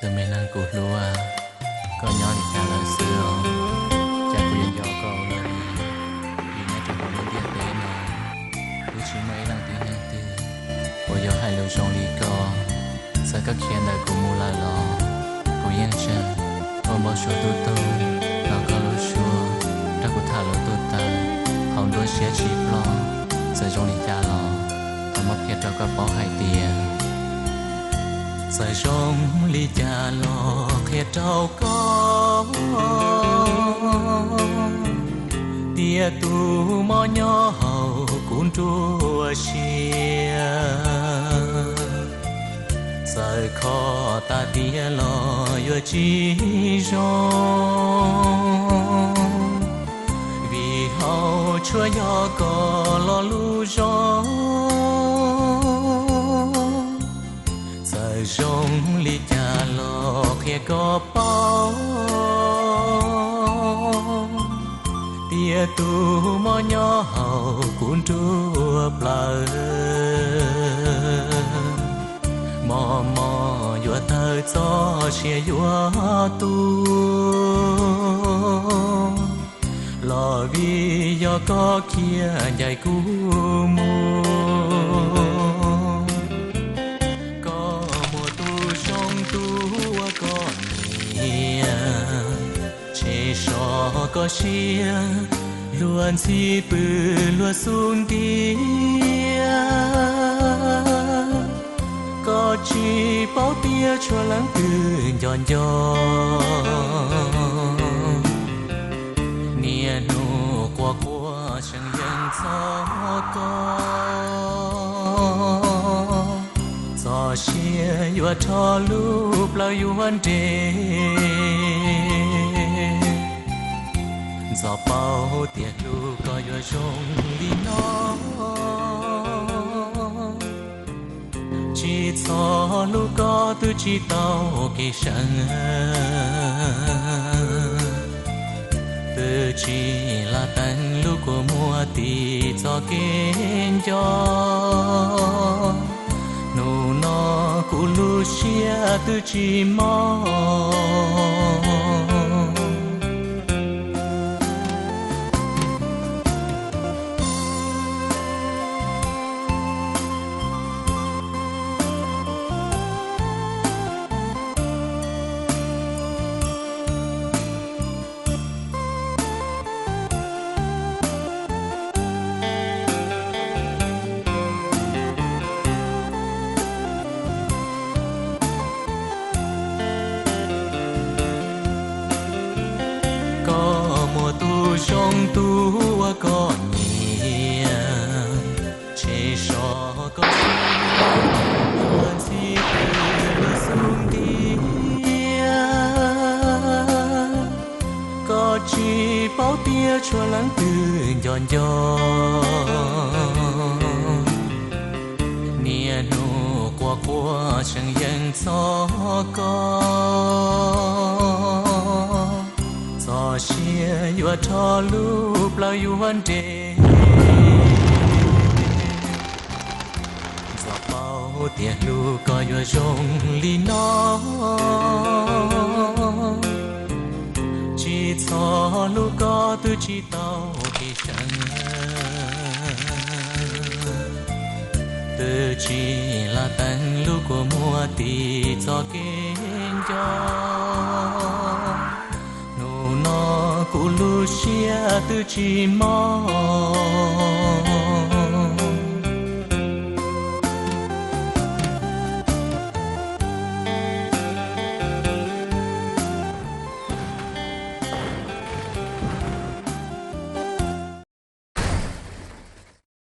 Tus me neeg kuv hlub, koj nyob li cas lawm xwb os? Cas kuv yuav nco koj ua luaj li, vim nyob rau hauv lub ntiaj teb no twb tsis muaj ib leej tib neeg twg uas yuav hais lus zoo li koj. Txawm koj khiav ntawm kuv mus lawm los kuv yeej tseem ua npau suav tu tu los koj lub suab nrog kuv tham lus tuj tawv hauv nruab siab tsis ploj. Txawm zoo li cas los thov muab qhia rau koj paub hais tias txawm zoo li cas los qhia rau koj tias tus mob nyob hauv kuv nruab siab txawm kho tas tias los yuav tsis zoo, vim hauv tshuab yog koj lo lus zoo. Txawm zoo li cas los qhia koj paub tias tus mob nyob hauv kuv nruab plaws mos mos yuav tawg txoj sia yuav tu, los vim yog koj khiav ncaim kuv mus. Koj muaj tus zoo tus uas koj nyiam, tshem so koj siab, luag ntxhi pw luag xub ntiag. Koj tsis paub tias tshuav leej twg nco nco, niaj hnub quaj quaj seev yees txog koj. Txoj sia yuav rho lub plawv yuav nres, ntxov paub tias hlub koj yuav zoo li no. Tsis txhob hlub koj twb tsis tau kev seev, twb tsis lam teev lub kua muag tim txoj kev nco. Hnub no kuv lub siab twb tsis mob. Koj muaj tus zoo tus uas koj nyiam, tshem so koj siab, luag ntxhi pw luag xub ntiag. Koj tsis paub tias tshuav leej twg nco nco, niaj hnub quaj quaj seev yees txog koj. Txoj sia yuav rho lub plawv yuav nres, ntxov paub tias hlub koj yuav zoo li no. Tsis txhob hlub koj twb tsis tau kev seev, twb tsis lam teev lub kua muag tim txoj kev nco. Hnub no kuv lub siab twb tsis mob.